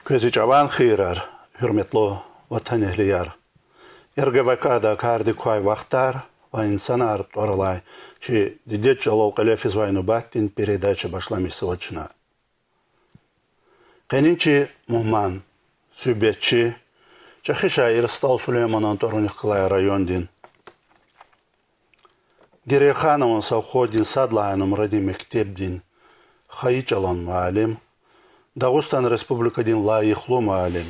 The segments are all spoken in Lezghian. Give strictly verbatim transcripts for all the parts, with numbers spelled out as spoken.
Квез и чӀаван хийирар, гьуьрметлу ватанэгьлияр! РГВК-да кардик квай Вахтар ва инсанар тӀвар алай чи дидед чӀалал кьиле физвай нубатдин передача башламишзава чна. Къенин чи мугьман, суьгьбетчи, чӀехи шаир СтӀал Сулейманан тӀварунихъ галай райондин Герейханован совхоздин сад лагьай нумрадин мектебдин хайи чӀалан муаллим, Дагъустан Республикадин лайихлу муаллим,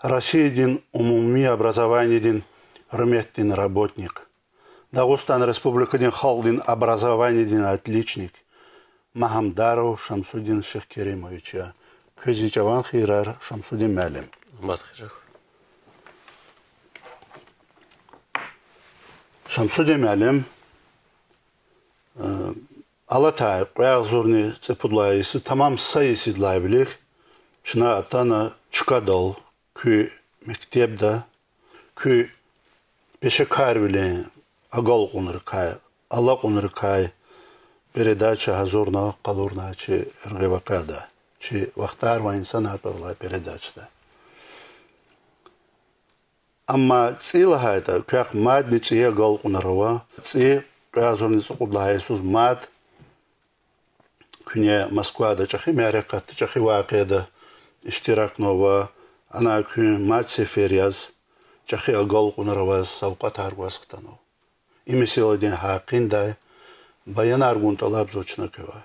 Россиядин умуми образованидин гьуьрметдин работник, Дагъустан Республикадин халкьдин образованидин отличник Магьамдаров Шамсудин Шихкеримович я. Квез и чӀаван хийирар, Шамсудин муаллим. Шамсудин муаллим, э, алатай кьве агъзурни цӀипуд лагьай йисуз, тамам са йисуз лагьай вилик чна атана чкадал куь мектебда, куь пешекарвилин агалкьунрикай, алакьунрикай передача гьазурна, къалурна чи РГВК-да, чи Вахтар ва инсанар тӀвар алай передачада. Амма цӀи лагьайтӀа, квехъ мадни цӀийи агалкьунар ава. ЦӀи кьве агъзурни цӀукьуд лагьай йисуз мад куьне Москвада чӀехи мярекатда, чӀехи вакъиада иштиракнава ва ана куьн мад сефер яз, чӀехи агалкьунар аваз, савкьватар гваз хтанва. И месэладин гьакъиндай баянар гун тӀалабзава чна квевай.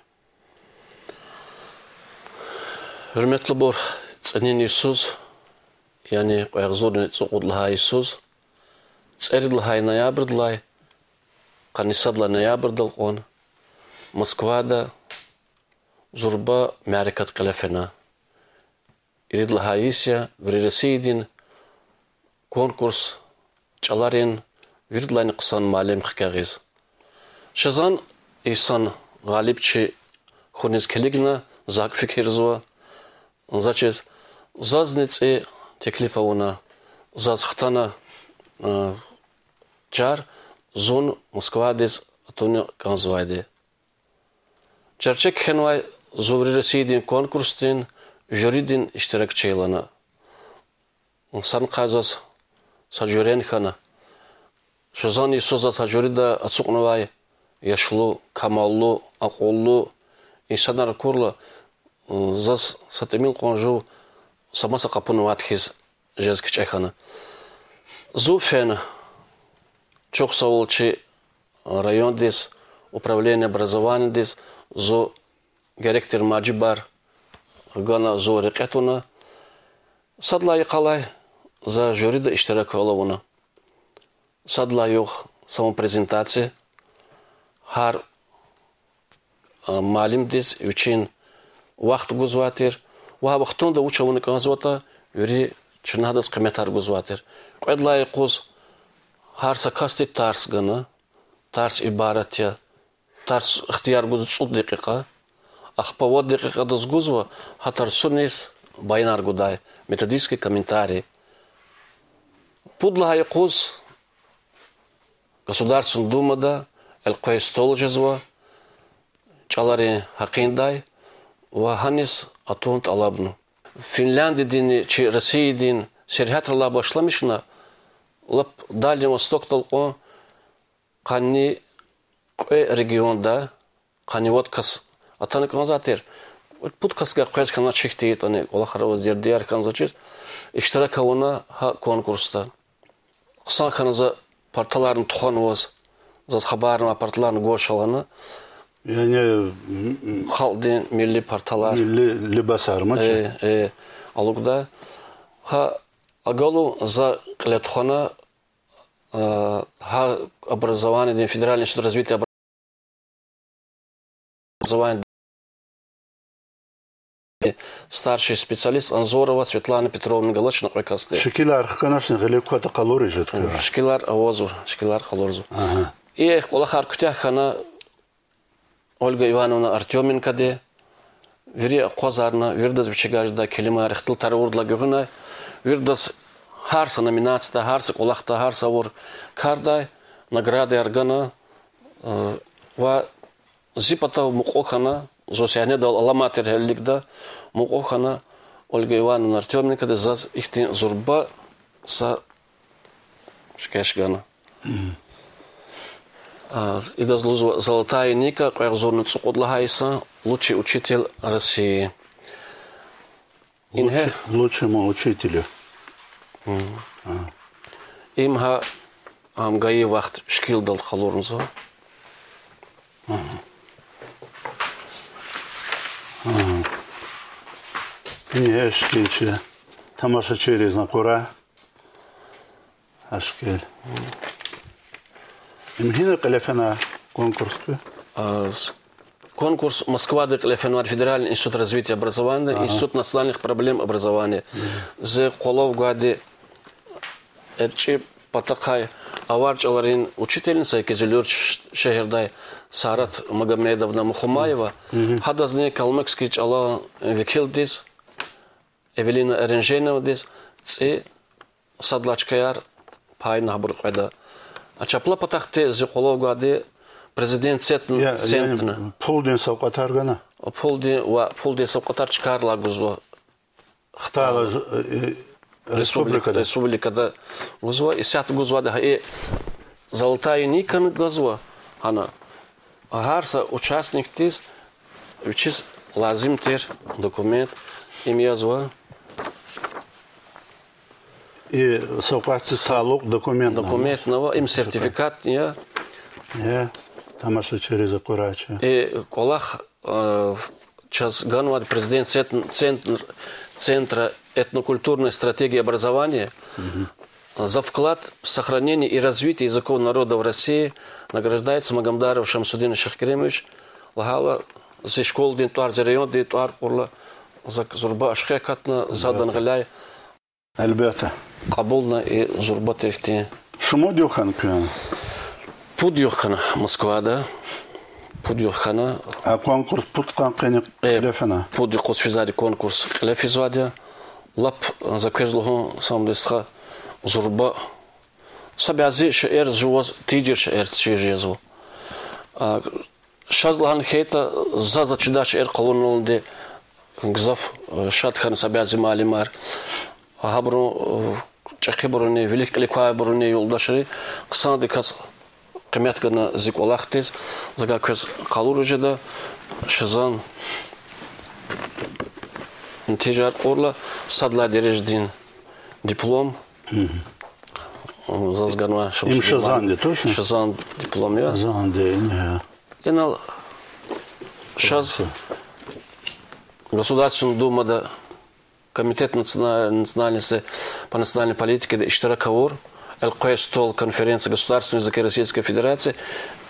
Гьуьрметлубур, цӀинин йисуз, яни кьве агъзурни цӀукьуд лагьай йисуз, цӀерид лагьай ноябрдилай къанни сад лагьай ноябрдал кьван Москвада зурба мярекат кьиле фена. Ирид лагьай йис я вири Россиядин конкурс, чӀаларин виридалайни хъсан муаллим хкягъиз. Ша зан йисан гъалибчи хьуниз килигна, зак фикирзава, заз чиз, зазни цӀи теклиф авуна, заз хтана, э, чар зун Москвадиз атуна кӀанзавайди. Чарче кхьенвай зун вири Россиядин конкурсдин жюридин иштиракчи я лагьана. Санкъвай заз са жуьре хьана. Ша зан йисуз заз жюрида ацукьнавай яшлу, камаллу, акьуллу инсанар акурла, заз са тӀимил кьван жув са маса къапунивайди хьиз жез кичӀе хьана. Зун фена, чухсагъул чи райондиз, управление образованидиз, зун герек тир мажибар гана, зун рекье туна. Сад лагьай йикъалай за жюрида иштираквал авуна. Сад лагьай югъ самопрезентация, гьар муаллимдиз вичин вахт гузвай тир, ва гьа вахтунда вуч авуна кӀанзаватӀа, вири чна гьадаз къиметар гузвай тир. Кьвед лагьай юкъуз гьар са касди тарс гана, тарс ибарат я, тарс ихтияр гузва цӀуд декьикьа, ахпа вад декьикьадиз гузва гьа тарсуниз баянар гудай, методический комментарий. Пуд лагьай юкъуз Государственный Думада элкъвей стол жезва чӀаларин гьакъиндай ва гьаниз атун тӀалабна. Финляндиядинни чи Россиядин сергьятрилай башламишна, лап Дальний Востокдал кьван къанни кьве регионда къанни вад кас атана кӀанзавай тир. Пуд касдивай къвез хьана, чихъ тийитӀани, кӀвалахар аваз дердияр хьанзавачиз, иштирак авуна гьа конкурсда. Хъсан хьана за парталарни тухванваз, заз хабарнавай парталарни гваз ша лагьана. Яни, м, м, халкьдин милли парталар, милли либасар ман чи, э, э, алукӀдай. Гьа агалун за кьиле тухвана, э, гьа образованидин, Федеральный институт развития образования старший специалист Анзорова Светлана Петровна галачна кьве касди. Шикилар хканачни, гъилик кватӀа къалуриз жеда квевай? Шикилар авазва, шикилар къалурзава. Ага. И кьве кьвалахар куьтягь хьана, Ольга Ивановна Артёменкоди, вири акъвазарна, виридаз вичивай жедай келимаяр, ихтилатар авурдалай гуьгъуьнай, виридаз гьар са номинацияда, гьар са кӀвалахда, гьар са авур кардай наградаяр гана, э, ва зи патав мукьва хьана, зун сегьнедал аламай тир гьелелигда, мукьва хьана, Ольга Ивановна Артеменкоди заз ихьтин зурба са чкеш гана. А, идаз лугьузва Золотая ника, кьве агъзурни цӀукьуд лагьай йисан, лучший учитель России. Ингье Лучшему учителю. Им гьа ам гайи вахт шикилдал къалурзава. Ингье шикил чи тамашачийриз акурай. Ашкел. Им гьина кьиле фена конкурс куь? А, конкурс Москвада кьиле фенвай, Федеральный институт развития образования, Институт национальных проблем образования. Зи къвалав гвайди эрчӀи патахъай авар чӀаларин учительница, яни Кизилюрт ш-, шегьердай, Сарат Магомедовна Мухумаева, гьадазни калмыкский чӀалан векилдиз, Эвелина Эренженовадиз цӀи сад лагьай чкаяр пайна гьабур кьведа. А чапла патахъди зи къвалав гвайди президент центр-, центрна. Пулдин савкьватар гана? Пулдин ва пулдин савкьватар чкайрилай гузва. Хтайла, э, республикада. Республикада гузва, исятда гузвайди гьа и Золотая никани гузва, гьана. Гьар са участникдиз вичиз лазим тир документ им язва. И савкьватдиз талукь документ. Документни ава, им сертификатни я. Тамашачийриз акурай чи. И кӀвалах, э, чаз ганвайди президент центр, центр, Центра этнокультурной стратегии образования за вклад в сохранение и развитие языков народов России награждается Магомадаров Шамсудин Шихкеримович лагьайла, зи школадин тӀвар, зи райондин тӀвар кьурла, за зурба ашкъи акатна, задан гъиляй. Гьелбетда. Кьабулна и зурба тир ихьтин. Шумуд югъ хьана куьн? Пуд югъ хьана Москвада. Пуд югъ хьана. А конкурс пуд йикъан къене кьиле фена? Пуд юкъуз физвайди конкурс кьиле физвайди я. Лап, за квез лугьун, Самдин стха, зурба, са бязи шейэр жуваз тийижир шейэр чир жезва. А, шаз лагьана хьайитӀа, за, заз чидай шейэр къалуналди гзаф, э, шад хьана са бязи муаллимар. Гьабурун, э, чӀехибуруни, вилик-кьилик квайбуруни, юлдашри хъсандаказ къимет гана зи кӀвалахдиз, закай квез къалуриз жеда, шазан нетижаяр кьурла, сад лагьай дережадин диплом заз ганвай. Им шазанди, точно? Шазан диплом я. Шазанди, ингье. Инал шаз Государственный Думада Комитет наци-, национальности по национальной политике иштирак авур элкъвей стол, конференция государственного языка Российской Федерации,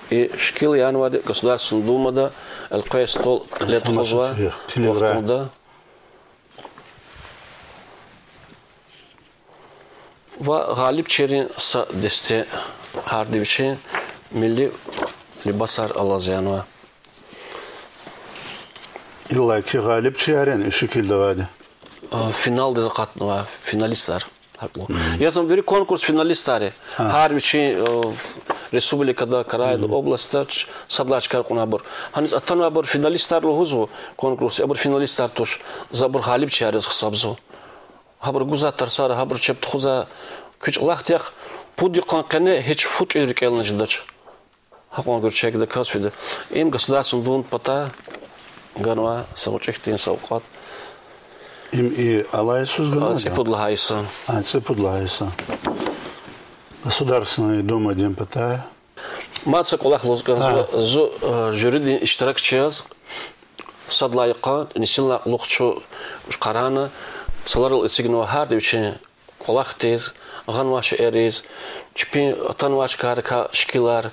и шикил янвайди Государственный Думада элкъвей стол кьиле тухузвай вахтунда. Ва гъалибчийрин са десте гьарда вичин милли либасар алаз янва. Иллаки гъалибчияр яни и шикилда авайди? А, финалдиз акъатнавай финалистар. Гьакьван. Яз ам вири конкурс финалистар я. Гьар вичин, э, республикада, крайда, областда ч-, сад лагьай чкаяр кьуна абур. Гьаниз атанвайбур финалистар лугьузва конкурс, абур финалистар туш, за абур гъалибчияр яз гьисабзава. Гьабуру гузвай тарсар, гьабуру чеб тухузвай куь чӀалахъди яхъ, пуд йикъан къене гьич фу тӀуьн рикӀелни жедач. Гьакьван гуьрчегдаказ фида. Им Государственный Думадин патай ганвай са гъвечӀи хьтин савкьват. Им и алай йисуз ганвайди я? ЦӀипуд лагьай йисан. А, цӀипуд лагьай йисан. Государственный Думадин патай. Мад са кӀвалах лугьуз кӀанзава, зу, э, жюридин иштиракчи яз, сад лагьай йикъан нисин лагьай кьулухъ чун къарагъна, цларал эцигнава гьарда вичин кӀвалахдиз, гъанвай шейэриз, чпин атанвай чкайрикай шикилар,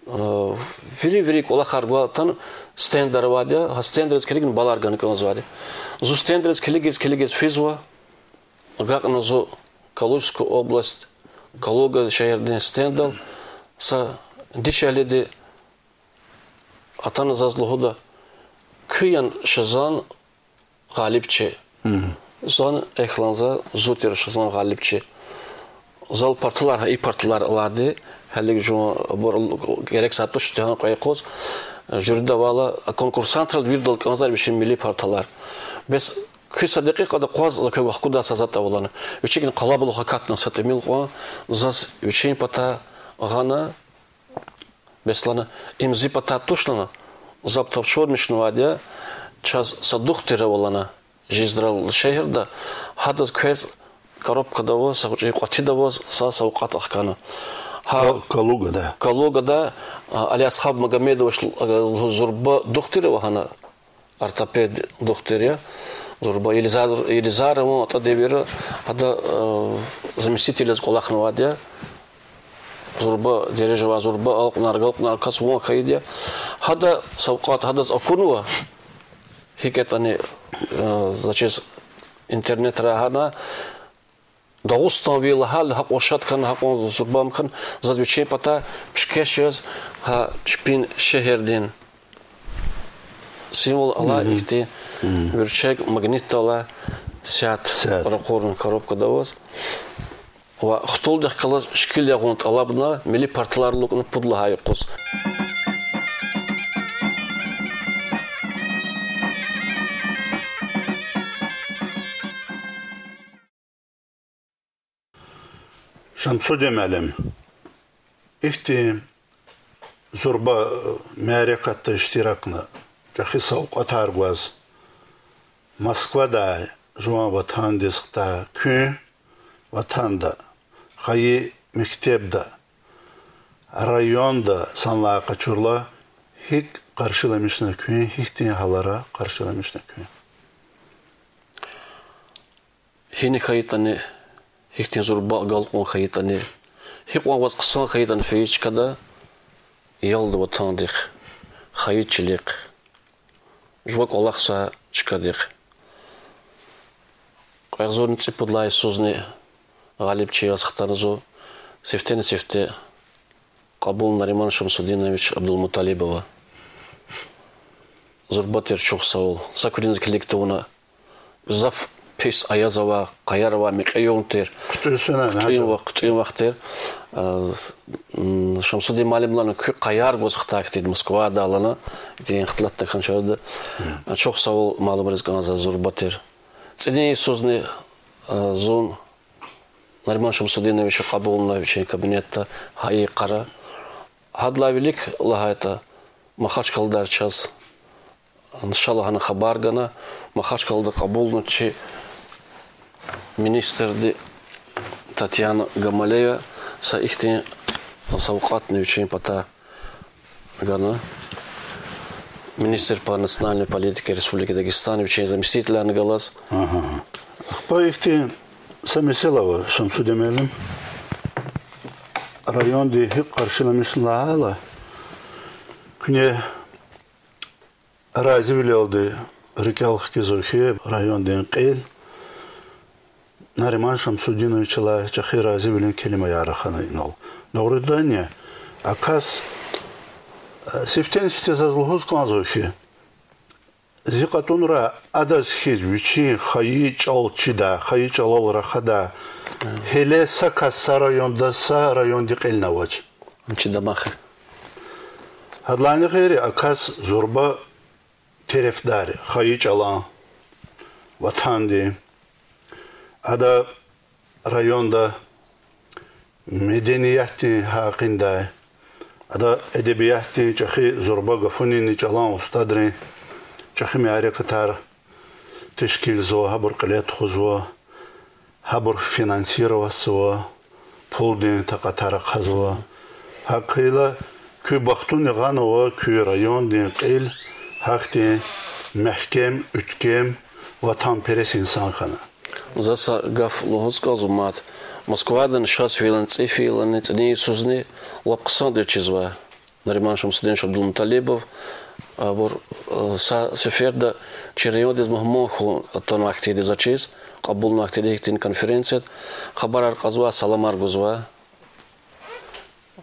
э, вири-вири кӀвалахар гвай атана стендар авайди я, гьа стендариз килигна баллар гана кӀанзавайди я. Зун стендариз килигиз-килигиз физва, агакьна зун Калужская область, Калуга шегьердин стендал, са дишегьлиди атана заз лугьуда: куьн яни шазан гъалибчи? Зани эхлан за, зун тир шазан гъалибчи. Зал парталар, гьа и парталар алайди, гьелелиг жуван абур герек сад туш, туьгьан кьве юкъуз, жюрида авайла, конкурсантрал виридал кӀанзавайди вичин милли парталар. Бес Куь са декьикьада акъваз за квевай хкудай са затӀ ава лагьана. Вичикни къалабулух акатна са тӀимил кьван, заз вичин патай гъана, бес лагьана, им зи патай туш лагьана, за патав чурмишнавайди я, чаз са духтур ава лагьана, Жиздра шегьерда, гьадаз квез коробкада аваз, са гъвечӀи кьватида аваз са савкьват ахкана. Гьа Кал-, Калугада. Калугада, а, Алиасхаб Магомедович, а, зурба духтур ава гьана, ортопед духтур я. Зурба Елизар-, Елизарован атӀа девирда гьада, а, заместитель яз кӀвалахнавайди я. Зурба дережа авай, зурба алкьунар, галкьунар кас ван хьайиди я. Гьада савкьват, гьадаз акунва, гьикӀ ятӀани, а, заз чиз интернетра гьана, Дагъустанви лагьайла гьакьван шад хьана, гьакьван зурба хьана, заз вичин патай пишкеш яз гьа чпин шегьердин символ алай ихьтин гуьрчег магнитдалай сят ракъурна коробкада аваз. Ва хтулдихъ галаз шикил ягъун тӀалабна, милли парталар алукӀна пуд лагьай юкъуз. Шамсудин муаллим, ихьтин зурба, э, мярекатда иштиракна, чӀехи савкьватар гваз, Москвадай жуван ватандиз хтай куьн, ватанда, хайи мектебда, районда санлай къачурла, гьикӀ къаршиламишна куьн, гьихьтин гьалара къаршиламишна куьн? Гьина хьайитӀани, гьихьтин зурба агалкьун хьайитӀани, гьикьван ваз хъсан хьайитӀани фейи чкада, ялда ватандихъ, хайи чилихъ, жува кӀвалахзавай чкадихъ. Кьве агъзурни цӀипуд лагьай йисузни гъалибчи яз хтана зун сифтени-сифте кьабулна Нариман Шамсудинович Абдулмуталибова. Зурба тир, чухсагъул. Са куьруьниз килиг тавуна, гзаф пис аяз авай, къаяр авай, мекьи югъ тир. ХъуьтӀуьз фена, хъуьтӀуьн ва-, хъуьтӀуьн вахт тир. А, м, Шамсудин муаллимдилай куь къаяр гваз хтай хьтин Москвадай лагьана, ихьтин ихтилатда хьана чарада. А, чухсагъул малумриз кӀанзава, зурба тир. ЦӀинин йисузни, а, зун Нариман Шамсудиновича кьабулна вичин кабинетда гьа йикъара. Гьадалай вилик лагьайтӀа, Махачкъаладай чаз ша лагьана хабар гана, Махачкъалада кьабулна чи министрди Татьяна Гамалея са ихьтин савкьватни вичин патай гана. Министр по национальной политике Республики Дагестан, вичин заместителарни галаз. Ахпа ихьтин са месэла ава, Шамсудин муаллим. Районди гьикӀ къаршиламишна лагьайла, куьне разивилелди рикӀел хкизва хьи, райондин кьил Нариман Шамсудиновичалай чӀехи разивилин келимаяр рахана инал. Дугъриданни, а кас, э, сифтени-сифте заз лугьуз кӀанзава хьи, зи кьатӀунрай адаз хьиз вичин хайи чӀал чидай, хайи чӀалал рахадай гьеле са кас са районда, са районди кьилни авач. Чи дамах. Гьадалайни гъейри, а кас зурба терефдар я хайи чӀалан, ватандин. Ада районда медениятдин гьакъиндай, ада эдебиятдин чӀехи зурба гафунинни чӀалан устадрин чӀехи мярекатар тешкилзава, гьабур кьиле тухузва, гьабур финансироватьзава, пулдин такьатар ахъазва. ГьакӀ хьайила куь бахтуни гъанва, куь райондин кьил гьахьтин мягькем, уьткем, ватанперес инсан хьана. За са гаф лугьуз кӀанзава мад. Москвадани шаз фейилани, цӀи фейилани, цӀинин йисузни лап хъсандиз чизвай Нариман Шамсудинович Абдулмуталибов, абур, э, са сеферда чи райондиз мугьман хьун атанвай хьтинди, заз чиз, кьабулнавай хьтинди ихьтин конференцияда хабарар кьазвай, саламар гузвай.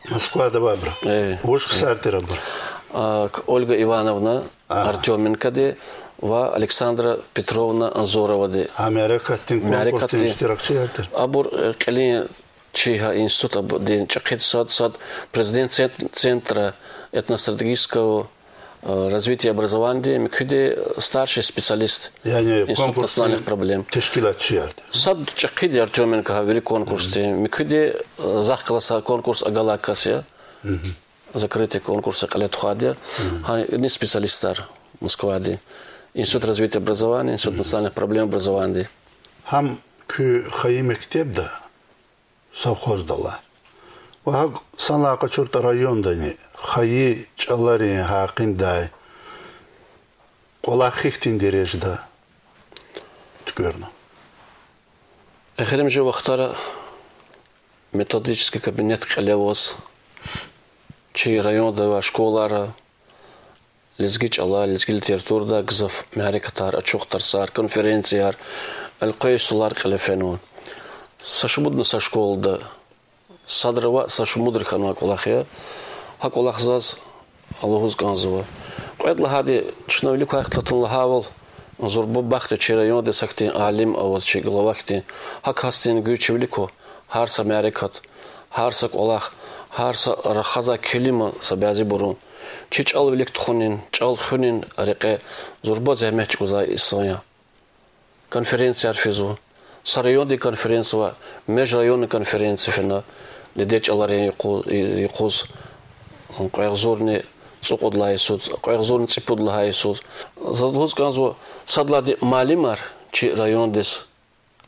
Москвада авайбур? Э. Вуч ксар тир абур? А, к-, Ольга Ивановна Артёменкоди ва Александра Петровна Анзоровади. Гьа мярекатдин, конкурсдин иштиракчияр тир? Абур, э, кьилин чи гьа институтдин чӀехиди сад, сад президент цент-, центра этностратегического развития образованиеди, муькуьди старший специалист, яни институт национальных проблем, тешкилатчи яни. Сад чӀехиди Артёменко гьа вири конкурсдин, муькуьди захъ галаз са конкурс агалай кас я. Закрытый конкурс я, кьиле тухвайди я. Гьа ини специалистар Москвади. Институт развития образования, институт национальных проблем образованиеди. Гьам куь хайи мектебда, совхоздал алай. Ва гьакӀ санлай къачуртӀа, райондани хайи чӀаларин гьакъиндай кӀвалах гьихьтин дережада туькӀуьрна? Эхиримжи вахтара методический кабинет кьиле аваз, чи районда авай школайра лезги чӀалай, лезги литературадай гзаф мярекатар, ачух тарсар, конференцияр, элкъвей столар кьиле фенва. Са шумудни са школада садра ваъ, са шумудра хьанвай кӀвалах я. Гьа кӀвалах заз лугьуз кӀанзава. Кьвед лагьайди, чна вилик квай ихтилатна лагьайвал, зурба бахт я чи райондиз гьахьтин алим аваз, чи глава хьтин. Гьа касдин гуьзчивилик ква гьар са мярекат, гьар са кӀвалах, гьар са рахазвай келима са бязибурун. Чи чӀал вилик тухунин, чӀал хуьнин рекье зурба зегьмет чӀугвазвай инсан я. Конференцияр физва. Са райондин конференция ва межрайонный конференция фена, дидед чӀаларин юкъу-, юкъуз, кьве агъзурни цӀукьуд лагьай йисуз, кьве агъзурни цӀипуд лагьай йисуз. Заз лугьуз кӀанзава, сад лагьайди, муаллимар чи райондиз,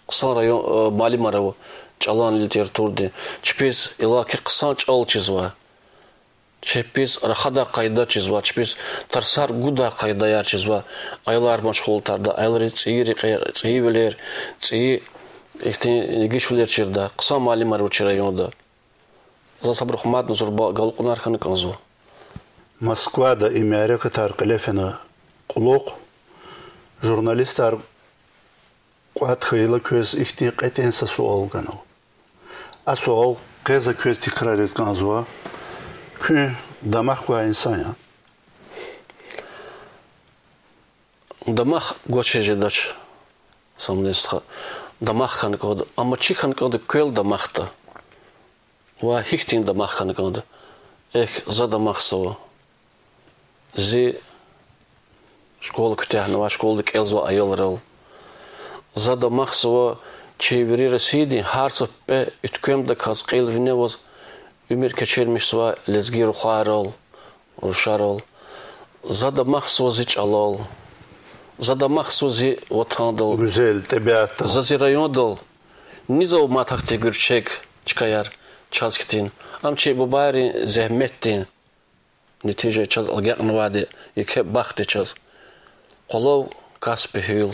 хъсан район, э, муаллимар ава чӀалан, литературадин. Чпиз иллаки хъсан чӀал чизва. Чпиз рахадай къайда чизва, чпиз тарсар гудай къайдаяр чизва, аялар машгъултарда, аялриз цӀийи рекьер, цӀийи вилер, цӀийи ихьтин дегишвилер чирда, хъсан муаллимар ава чи районда. Заз абурухъ мадни зурба агалкьунар хьана кӀанзава. Москвада и мярекатар кьиле фена кьулухъ журналистар кӀватӀ хьайила, квез ихьтин кьетӀен са суал ганва. А суал къе за квез тикрариз кӀанзава: куьн дамах квай инсан яни? Дамах гвачиз жедач, Самуил стха. Дамах хьана кӀанда, амма чи хьана кӀанда квел дамахда. Ва гьихьтин дамах хьана кӀанда? Эхь, за дамахзава зи школа куьтягьнавай, школада кӀелзавай аялрал. За дамахзава чи вири Россиядин гьар са пӀе уьтквемдаказ, кьил виневаз уьмуьр кечирмишзавай лезги рухвайрал, рушарал. За дамахзава зи чӀалал. За дамахзава зи ватандал. Гуьзел тӀебиатдал. За зи райондал. Низва мад гьахьтин гуьрчег чкаяр чаз хьтин? Ам чи бубайрин зегьметдин нетижа я чаз агакьнавайди, еке бахт я чаз. Къвалав Каспи гьуьл.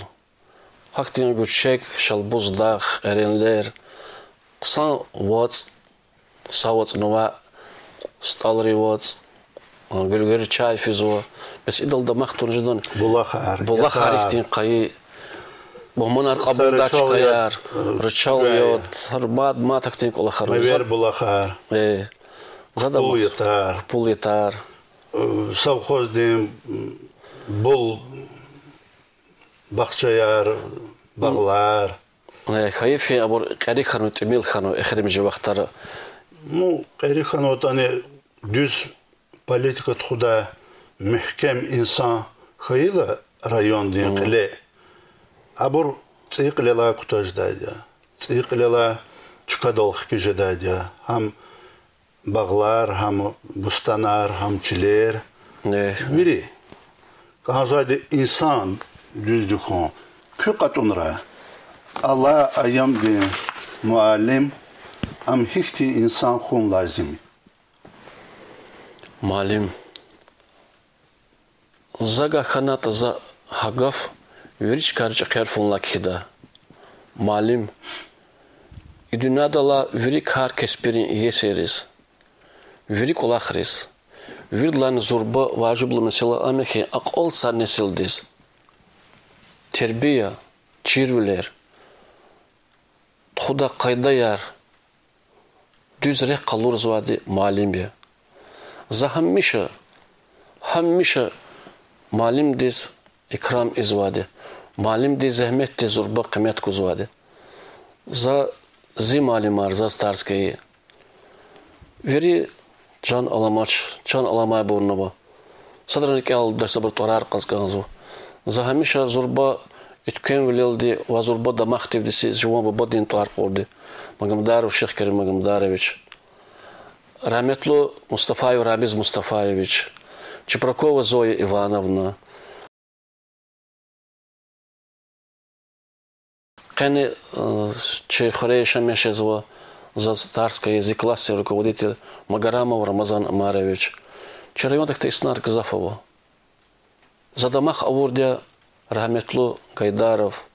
Гьахьтин гуьрчег, Шалбуз дагъ, Эренлер, хъсан вацӀ, са вацӀ нава, СтӀалрин вацӀ, Гуьлгери чай физва. Бес идал дамах туна жедани? Булахар, булахар, ятар, ихьтин къайи, мугьманар кьабулдай чкаяр, ричал яд, гьар мад, мад гьахьтин кӀвалахар. Мевер булахар. Э, за дамахзава. Хъупул ятар. Хъупул ятар. Э, совхоздин бул бахчаяр, багълар. Э, кайиф я, абур кьери хьанва, тӀимил хьанва эхиримжи вахтара. Ну, кьери хьанватӀани, дуьз политика тухудай мягькем инсан хьайила райондин кьиле, абур цӀийи кьилелай кутаз жедайди я. ЦӀийи кьилелай чкадал хкиз жедайди я. Гьам багълар, гьам бустанар, гьам чилер. Вири. КӀанзавайди инсан дуьздик хьун. Куь кьатӀунрай, алай аямдин муаллим, ам гьихьтин инсан хьун лазим я? Муаллим. За гахьанатӀа, за гьа гаф вири чкайра чӀехи гьарфунилай кхьида. Муаллим. И дуьньядал алай вири кар-кеспирин иесийриз, вири кӀвалахриз, виридалайни зурба важиблу месэла ам я хьи, акьалтзавай несилдиз тербия, чирвилер, тухудай къайдаяр, дуьз рехъ къалурзавайди муаллим я. За гьамиша, гьамиша муаллимдиз икрам ийизвайди, муаллимдин зегьметдиз зурба къимет гузвайди. За, зи муаллимар заз тарс гайи. Вири чан аламач, чан аламайбурни ава. Садрани рикӀелай дашзабур тӀварар кьаз кӀанзава. За гьамиша зурба уьтквемвилелди ва зурба дамахдивди зи жуван бубадин тӀвар кьурди, Магомедаров Шихкерим Магомедарович, рагьметлу Мустафаев Рамиз Мустафаевич, Чепракова Зоя Ивановна, къени, э, чи хуьре яшамиш жезва, заз тарс гайи зи классдин руководитель Магарамов Рамазан Омарович. Чи райондихъ инсанар гзаф ава. За дамах авурди я рагьметлу Гайдаров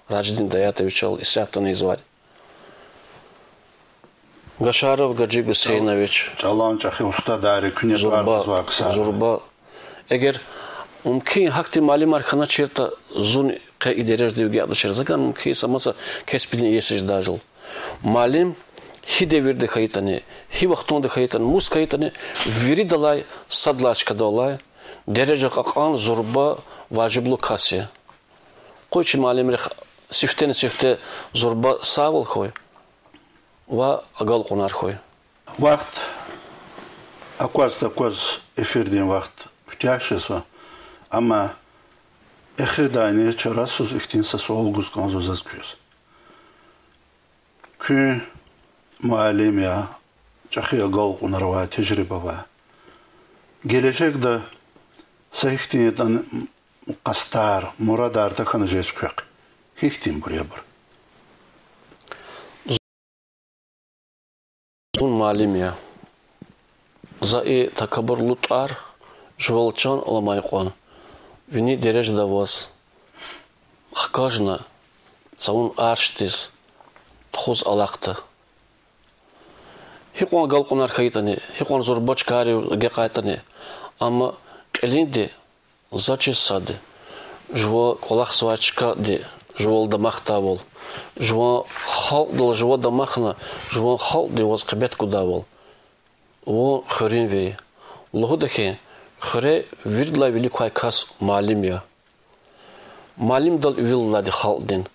Раждин Даятовичал исятда ийизвай. Гашаров Гаджи Гусейнович. ЧӀалан чӀехи устадар я, куьне тӀвар гузвай ксар я. Зурба. Эгер мумкин я гьахьтин муаллимар хьаначиртӀа, зун къе и дережадив агакьдачир, за гана мумкин я са маса кесбдин иеси жедайвал. Муаллим гьи девирда хьайитӀани, гьи вахтунда хьайитӀани, мус хьайитӀани, виридалай сад лагьай чкадал алай, дережа кьакьан, зурба, важиблу кас я. Къуй чи муаллимрихъ сифтени-сифте зурба сагъвал хьуй ва агалкьунар хьуй. Вахт акваз-такваз, эфирдин вахт куьтягь жезва, амма эхирдайни чарасуз ихьтин са суал гуз кӀанзава заз квез. Куьн муаллим я, чӀехи агалкьунар авай, тежриба авай. Гележегда са гьихьтин ятӀани къастар, мурадар тахьана жеч квехъ, гьихьтинбур я абур? Зун муаллим я. За и такабурлу тӀвар жувал чан аламай кьван вини дережада аваз хкажна, цавун аршдиз тухуз алахъда. Гьикьван агалкьунар хьайитӀани, гьикьван зурба чкайрив агакьайтӀани, амма кьилинди за чиз сад я: жуван кӀвалахзавай чкадин жувал дамахдайвал, жуван халкьдал жува дамахна, жуван халкьдин ваз къимет гудайвал. Вун хуьруьнви я. Лугьуда хьи, хуьре виридалай вилик квай кас муаллим я. Муаллимдал вил алайди халкьдин,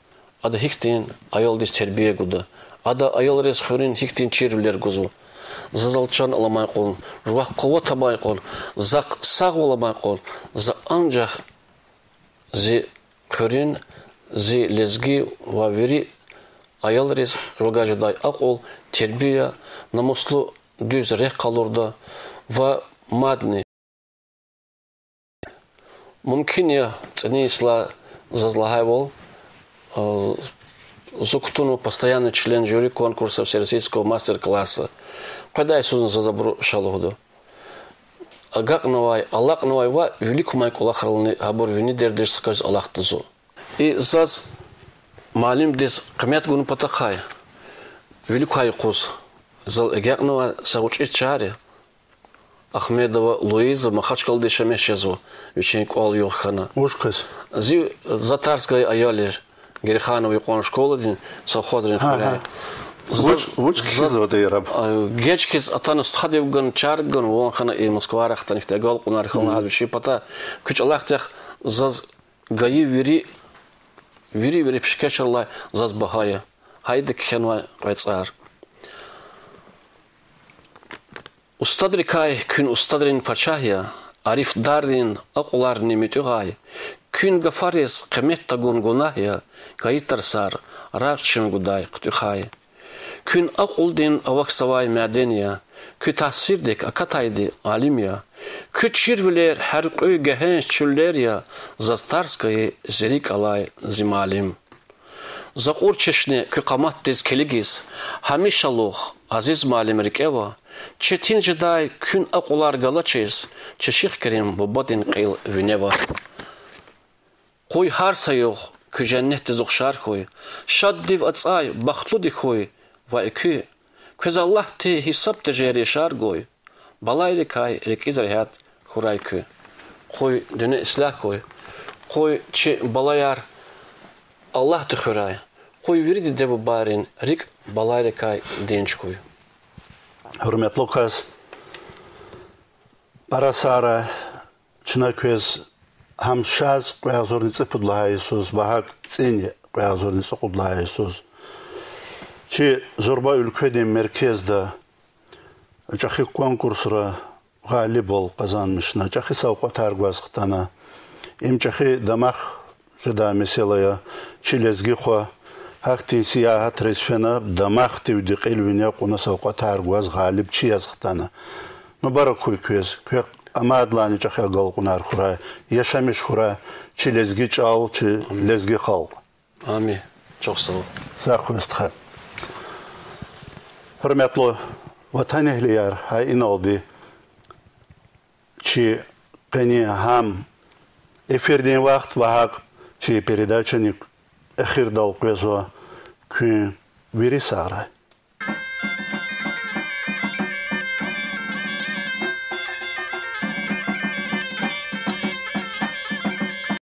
ада гьихьтин аялдиз тербия гуда, ада аялриз хуьруьн гьихьтин чирвилер гузва. Заз чан аламай кьван, жувахъ къуват амай кьван, захъ сагъвал амай кьван, за анжах зи хуьруьн, зи лезги ва вири аялриз рагаз жедай акьул, тербия, намуслу, дуьз рехъ къалурда ва мадни. Мумкин я, цӀинин йисалай заз лагьайвал, э, зун кутунва постоянный член жюри конкурса всероссийского мастер-класса. Къведай йисузни заз абуру ша лугьуда. Агакьнавай, алакьнавай ва вилик кумай кӀвалахрални гьабур вини дердиш хкажиз алахъда зун. И заз муаллимдиз къимет гун патахъай, вилик квай юкъуз зал агакьнавай са гъвечӀи чар я. Ахмедова Луиза, Махачкъаладиз яшамиш жезва, вичин кӀвал-югъ хьана. Вуж квез? Зи, за тарс гайи аял я, Гереханова юкьван школадин, совхозрин хуьре. Вуж, вуж кхьизвайди я раб? А, геж хьиз атана, стхадив гана, чарг гана, ван хьана, и Москварай хтана, ихьтин агалкьунар хьана, гьа вичин патай куь чӀалахъдихъ заз гайи вири, вири-вири пишкешрилай заз багьа я. Гьа ида кхьенвай кьве цӀар. Устадрикай куьн устадрин пачагь я, арифдаррин акьуларни муьтӀуьгъай, куьн гафариз къимет тагун гунагь я, гайи тарсар рагъ чун гудай хъуьтӀуьхай. Куьн акьулдин авахьзавай мяден я, куь таъсирдик акатайди алим я, куь чирвилер гьяркьуь гегьенш чуьллер я, заз тарс гайи зи рикӀ алай зи муаллим. За кьур чешне куь къаматдиз килигиз, гьамишалугъ, азиз муаллим, рикӀева, четин жедай куьн акьулар галачиз, чи Шихкерим бубадин кьил винева. Къуй гьар са югъ куь женнетдиз ухшар хьуй, шаддив ацӀай, бахтлуди хьуй ва экуь, квез Аллагьди гьисаб тежер яшар гуй, балайрикай рикӀиз регьят хьурай куь. Къуй дуьнья ислягь хьуй, къуй чи балаяр Аллагьди хуьрай, къуй вири диде-бубайрин рикӀ балайрикай динж хьуй. Гьуьрметлу кас, пара сагърай, чна квез гьам шаз кьве агъзурни цӀипуд лагьай йисуз ва гьакӀ цӀини кьве агъзурни цӀукьуд лагьай йисуз чи зурба уьлкведин меркезда чӀехи конкурсра гъалибвал къазанмишна, чӀехи савкьватар гваз хтана. Им чӀехи дамах жедай месэла я. Чи лезги хва гьахьтин сиягьатриз фена, дамахдивди кьил вине кьуна савкьватар гваз гъалибчи яз хтана. Мубарак хьуй квез, квехъ амайдалайни чӀехи агалкьунар хьурай, яшамиш хьурай чи лезги чӀал, чи лезги халкь. Амин. Чухсагъул. Сагъ хьуй, стха. Гьуьрметлу ватанэгьлияр, гьа иналди чи къенин гьам эфирдин вахт ва гьакӀ чи передачани эхирдал къвезва. Куьн вири сагърай.